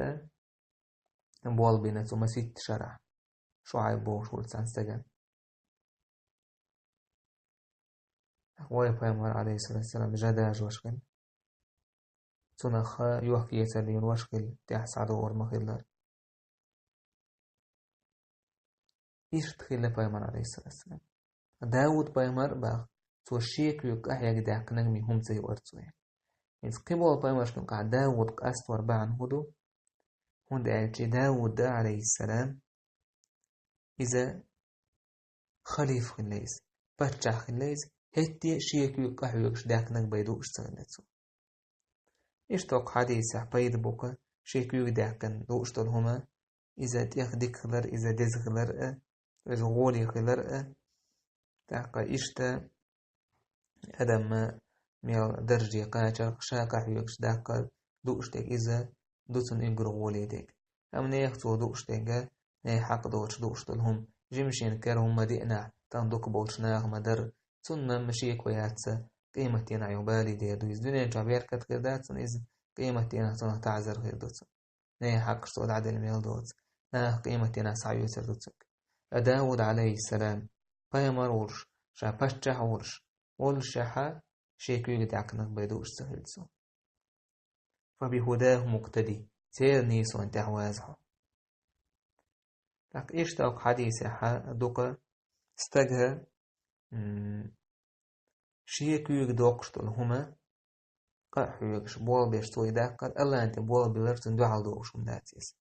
а болх бина цо масийтта шарахь, ШуӀайб бохуш волчу цхьана стагана. Вай пайхамар, Ӏалайхиссалату вассалам, жа дажош хилла. Цунах йохк-эцар лелош хилла, тӀаьхьа схьадогӀур ма хиллара. Иштта хилла пайхамар, Ӏалайхиссалату вассалам. Дауд пайхамар а боху, цо шен куьйга къа хьега даьккхинарг бен хӀума ца юкъара цо. Иза кхин болу пайхамаршна юкъахь Дауд къастор бахьана хӀун ду? ХӀунда аьлча Дауд, Ӏалайхиссалам, иза халифа хилла иза, паччахь хилла иза, хӀетте а шен куьйга къа хьоьгуш даьккхинарг бен дууш ца хилла цо. Иштта хӀокху хьадисехь пайда бу-кх, шен куьйга даьккхина дууш долу хӀума, иза тӀех дика хилар, иза деза хилар а, иза гӀоле хилар а. ТӀаккха иштта адам мел дарже кхачарх, ша къа хьоьгуш даккхар, дууш дерг иза ду цунна уггар гӀоле дерг. Амма нехан цо дууш дерг, нехан хьакъ доцуш дууш долу хӀума, жимачийн кара хӀума ма диънехь, тахана дукха болчу наха ма-дарра, цунна ма шеко яц, къематдийнахь юха балийдер ду иза. Дуьнен чохь беркат хир дац цунна иза, къематдийнахь цунах таӀзар хир ду цунна. наьха хьакъаш цо дӀаделла мел доцу, наха къематдийнахь схьаоьцур ду цуьнга. Ткъа Дауд, Ӏалайхиссалам, пайхамар волуш, ша паччахь волуш, воллушехь а шен куьйга даьккхинарг бен дууш ца хилла цо. «Фа бихудахум укътади», церан нийсонан тӀехь ваза хьо. ТӀаккха иштта окху хьадисехь дукха стага, м, шен куьйга доккхуш долу хӀума къа а хьоьгуш, болх беш цо и даккхар, АллахӀна тӀе болх биллар цунна дуьхьал догӀуш хӀума дац иза.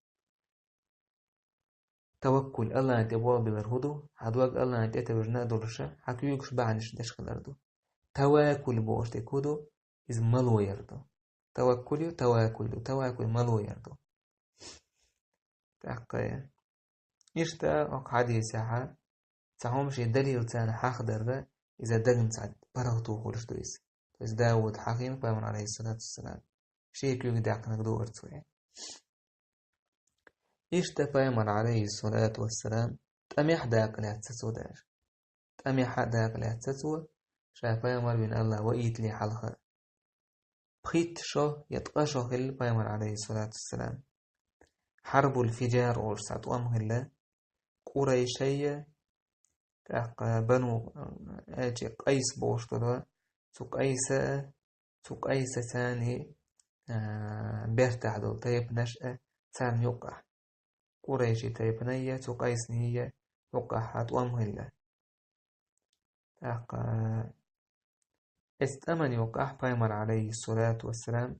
Таваккул, АллахӀна тӀе болх биллар хӀун ду? Хьан дог АллахӀна тӀетевжина а долуша, хьан куьйгаш бахьанаш деш хилар ду. Таваккул бохуш дерг хӀун ду? Иза мало яр ду. Таваккул ю, таваккул ду, таваккул мало яр ду. ТӀаккха иштта окху хьадисехь цхьа хӀума шен далилца хьахадарра, иза дагна цхьа паргӀато хуьлуш ду иза. То есть Дауд хьахийна пайхамар, Ӏалайхиссалату вассалам, шен куьйга даьккхинарг дуур цо аьлла. Иштта пайхамар, Ӏалайхиссалату вассалам, тӀамехь дакъа лаьцна цо даже. ТӀамехь а дакъа лаьцна цо, ша пайхамар вина АллахӀ ваийтале хьалха. Пхийтта шо я ткъа шо хилла пайхамар, Ӏалайхиссалату вассалам. Хьарбул фижар олуш цхьа тӀом хилла, Къурайшайя, тӀаккха Бану, аьлчи Къайс бохуш долу, цу Къайса, цу Къайса царний, а, бертахь долу тайпанаш а царна юккъахь. Къурайши тайпанайя, цу Къайсанийя юккъахь тӀом хилла. ТӀаккха эцу тӀаман юккъахь пайхамар, Ӏалайхиссалату вассалам,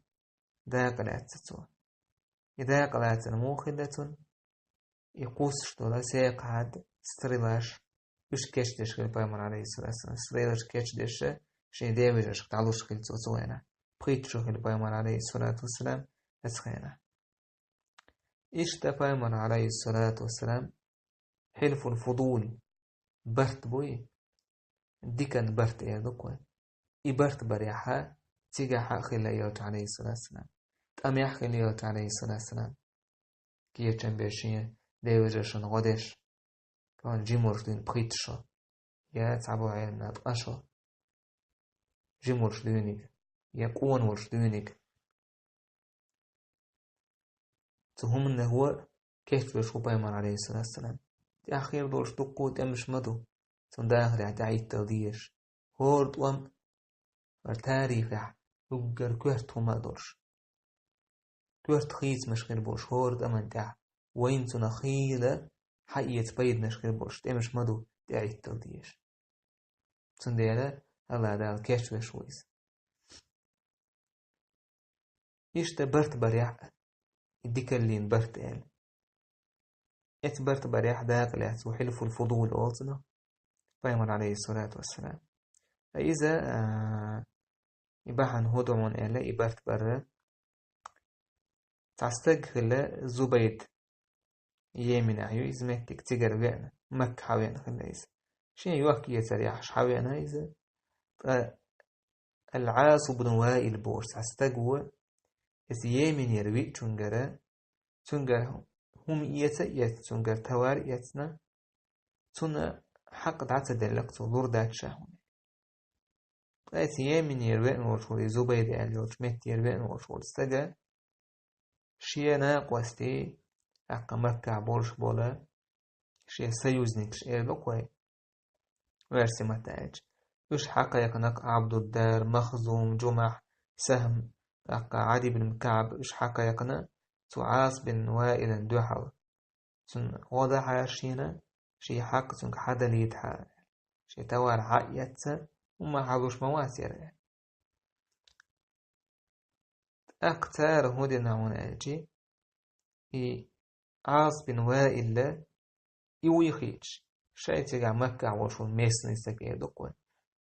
дакъа лаьцна цо. И дакъа лацар муха хилла цунна? И кхуссуш долу секхахьа стрелаш, уьш кечдеш хилла пайхамар, Ӏалайхиссалату вассалам. Стрелаш кечдеш, шен девежашка дӀалуш хилла цо цу хенахь. Пхийтта шо хилла пайхамар, Ӏалайхиссалату вассалам, оцу хенахь. Иштта пайхамар, Ӏалайхиссалату вассалам, хьилфул фудул, барт буй, дикан барт эр ду-кх вай. И барт барехь а, цигахь а хилла элча, Ӏалайхиссалату вассалам. ТӀамехь хилла элча, Ӏалайхиссалату вассалам. Кечам беш шен девежашна гӀо деш, кхана жима волуш дуьйна пхийтта шо, я цхьаболу Ӏеламнаха ткъа шо, жима волуш дуьйниг, я къона волуш дуьйниг. Цу хӀуманах ву кечвеш ву пайхамар, Ӏалайхиссалату вассалам. ТӀаьхьа хир долуш дуккха а тӀемаш ма ду, цунна дахарехь тӀаьхьахӀиттал дезаш. ХӀора тӀом а, хӀара тарихехь уггар коьрта хӀума а долуш. Коьрта хийцамаш хир болуш хӀора тӀаман тӀехь, вайна цунах хийла хьаэца пайданаш хир болуш тӀемаш ма ду тӀаьхьахӀиттал дезаш. Цундела АллахӀ Дала кечвеш ву иза. Иштта барт барехь а, и дикаллин барт аьлла. Эцу барт барехь дакъа лаьцна ву хьилфул фудул олу цунах, пайхамар, Ӏалайхиссалату вассалам. Иза, а, и бахьана хӀун ду хьуна аьлла, и барт барра. Цхьа стаг хилла Зубайд, Йеменехь ю иза меттиг, цигара веана, Макка хьавеана хилла иза. Шен йохк-эцар яхьаш хьавеана иза. Ткъа Ал-Ӏас ибн Ваил бохуш цхьа стаг ву, иза Йеменера виъчуьнгара, цуьнгара хӀума эца а эцна, цуьнгара товар а эцна, цунна хьакъ дӀа ца делла-кх цо, лур дац ша хӀума. Ткъа иза Йеменера веана волуш волу, и Зубайд аьлла йолчу меттера веана волуш волу стага, шен накъостий, тӀаккха Маккахь болуш болу шен союзникаш эр ду-кх вай, оьрсийн маттахь аьлча. Уьш хьакхайкхина-кх Ӏабдуддар, Махзум, Джумахь, Сахьм, тӀаккха Ӏади бин КаӀб, уьш хьакхайкхина цу Ӏас бин Ваилан дуьхьал. Цунна гӀо дахьара шена, шен хьакъ цуьнга хьадалийтахьара. Шен товар хьаэцна, хӀумма хьалуш ма вац яра. ТӀаккха цара хӀун дина хьуна аьлчи, и Ӏас бин Ваилла, и вуй хиъча, шайн цигахь Маккахь волуш волу местный стаг эр ду-кх вай.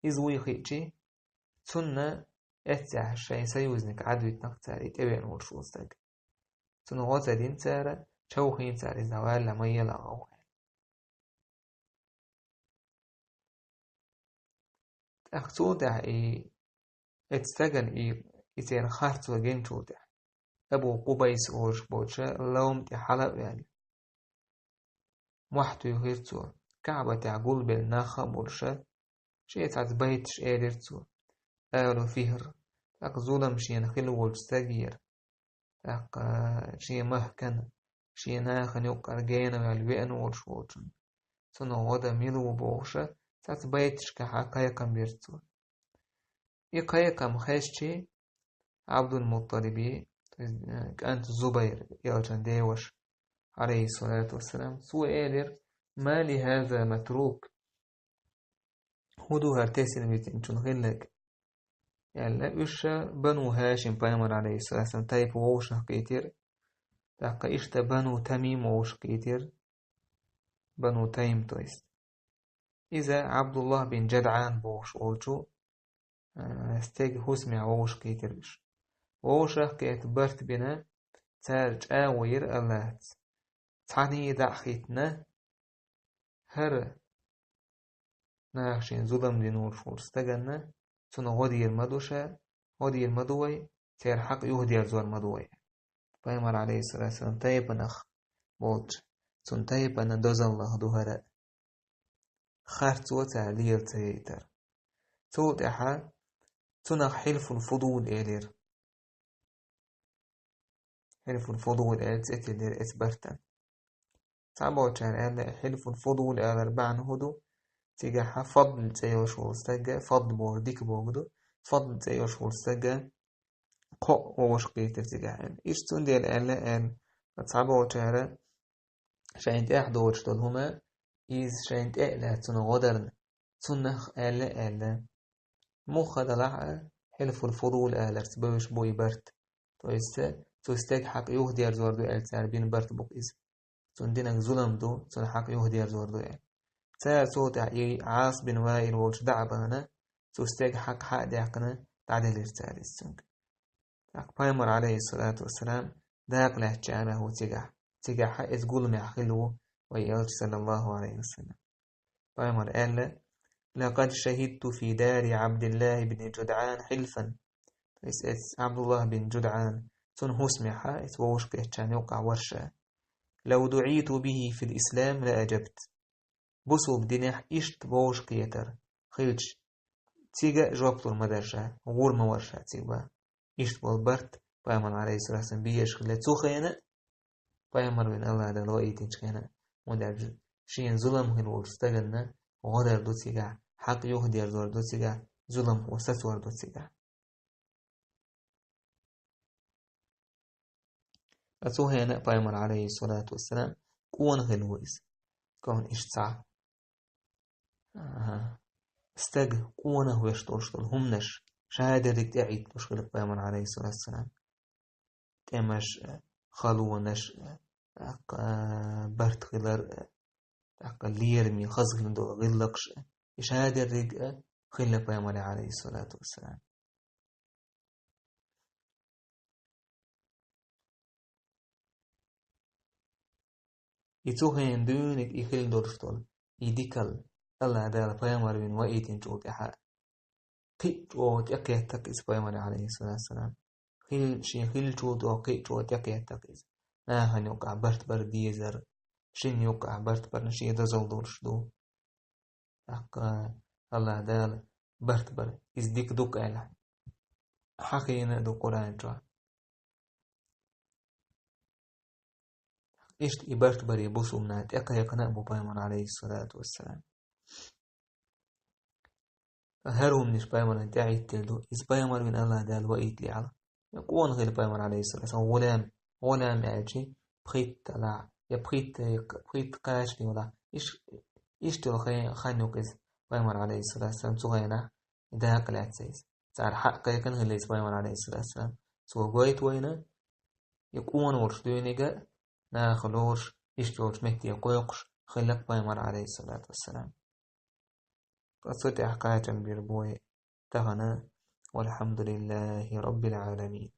Иза вуй хиъчи, цунна эццехь шайн союзник Ӏадвитина-кх цара, и тӀевеана волуш волу стаг. Цунна гӀо ца дина цара, човхийна цара иза, валла ма ела гӀовгӀа. ТӀаккха цул тӀаьхьа и, эцу стагана и, и церан харцо гинчул тӀаьхьа, Абу Къубайс олуш болчу ловма тӀе хьала а ваьлла, мохь туьйхира цо, КаӀбатехь гулбелла нах а болуша, шен цхьацца байташ элира цо: «Алу Фихр», тӀаккха зулам шена хилла волчу стагера. тӀаккха шен махкана, шен нахана юккъара гена ваьлла веана волуш волчунна. Цунах гӀо дан мила ву бохуша, цаца байташкахьа кхайкхам бира цо. И кхайкхам хезчи, Абдул-Мутталиби, то есть, э, кӀант Зубайр, элчан деваша, алейхиссалату вассалам, цо элира: «Ма ли хаза матрук?» «ХӀун ду хӀара тесина витинчун хилларг?» — аьлла, уьш Бану Хашим пайхамар, алейхиссалату вассалам, тайпа вовшахкхийтира, тӀаккха иштта Бану Тамим вовшахкхийтира, Бану Тайм, то есть. Иза Абдуллах бин Джадъан бохуш волчу, а, стеган хӀусамехь вовшахкхийтира уьш. Вовшахкхетта барт бина, цара чӀагӀо йира Аллахьца. Цхьаьний дӀа а хӀиттина, хӀара наха шена зулам дина волуш волчу стаганна, цунна гӀо дийр ма ду ша, гӀо дийр ма ду вай, церан хьакъ юхадерзор ма ду вай. Пайхамар, алейхиссалату вассалам, тайпанах волчу, цунна тайпана дозаллах ду хӀара. Харцо цара лела ца яйтар. Цул тӀаьхьа цунах Хьилфул Фудул элира. Хьилфул Фудул аьлла цӀе тиллира эцу бартан. Цхьаболчара аьлла, Хьилфул Фудул алар бахьана хӀун ду? Цигахьа Фадл цӀе йолуш волу стагга, Фадл боху дика боху ду, Фадл цӀе йолуш волу стагга кхоъ вовшахкхийтира цигахь аьлла. Иштта цундела аьлла аьлла, цхьаболчара шайна тӀехь доцуш долу хӀума, иза шайна тӀе а лаьцна цунна гӀо дарна, цуннах аьлла аьлла. Муха далахь а, Хьилфул Фудул аларца бевзаш бу и барт. То есть, цу стеган хьакъ юхадерзор ду аьлла цара бина барт бу-кх иза. Цунна динарг зулам ду, цунна хьакъ юхадерзор ду аьлла. Цара цул тӀаьхьа и Ӏас бин Ваил волчу дӀа а бахана, цу стеган хьакъ хьа а даьккхина, дӀаделира цара иза цуьнга. ТӀаккха пайхамар, алейхиссалату вассалам, дакъа лаьцначарах ву цигахь. Цигахьа иза гуламехь хилла ву вай элча, саллаллаху алейхи ва саллям. Пайхамар аьлла: «Лакад шахидту фи дари Абдуллах ибн Джудъан хьилфан». То есть эцу Абдуллах бин Джудъан, цунна хӀусамехьа, эцу вовшахкхетчарна юккъахь вара ша. «Лав дуӀиту бихи фил ислам ла аджабт». Бусулба динехь иштта вовшахкхетар хилча, цига а жоп лур ма дара ша, гӀур ма вара ша цига бан. Иштта болу барт пайхамар, алейхиссалату вассалам, безаш хилла цу хенахь а, пайхамар вина Аллах Дала ваийтинчу хенахь а, хӀунда аьлча шена зулам хилла волчу стаганна гӀо дар ду цигахь, хьакъ юхадерзор ду цигахь, зуламхо сацор ду цигахь. Ткъа цу хенахь а пайхамар, алейхиссалату вассалам, къона хилла ву иза. Кхунна иштта цхьа, а, стаг къонах веш долуш долу хӀуманаш, шадерриг тӀеӀитталуш хилла пайхамар, алейхиссалату вассалам. ТӀемаш а, халонаш а, тӀаккха барт хилар а, тӀаккха лераме хаза хилла долу гӀиллакхаш а, и шадерриг а хилла пайхамаре, алейхиссалату вассалам. И цу хенахь дуьйниг и хилла долуш долу, и дикалла, Аллах Дала пайхамар вина ваийтинчул тӀаьхьа кхин а чӀогӀа тӀекхеттакх иза пайхамаре, алейхиссалату вассалам. Хил-, шен хиллачул тӀаьхьа кхин а чӀогӀа тӀекхеттакх иза. Нахана юккъахь барт бар дезар, шина юккъахь барт барна шен дозалла долуш ду. ТӀаккха Аллах Дала барт бар, иза дика ду-кх аьлла, хьахийна а ду Къуръан чохь. Иштта и барт баре бусулба нах тӀекхайкхина а бу пайхамар, алейхиссалату вассалам. ХӀара хӀуманаш пайхамарна тӀеӀиттина ду, иза пайхамар вина Аллах Дала ваийталехьара. Къона хилла пайхамар, алейхиссалату вассалам, гӀулам, гӀулам аьлчи пхийтта лахь, я пхийтта, пхийтта кхачане лахь. Иш-, иштта йолу хен-, хан ю-кх иза пайхамар, алейхиссалату вассалам, цу хенахь дакъа лаьцна иза. Цара хьакъ кхайкхина хилла иза пайхамар, алейхиссалату вассалам. Цо гойту вайна, и къона волуш дуьйнига, наха лоруш, иштта йолчу метте кхойкхуш хилла-кх пайхамар, алейхиссалату вассалам. Ткъа цу тӀехь кхачам бийр бу вай тахана. Валхьамдулиллахи раббил Ӏаламин.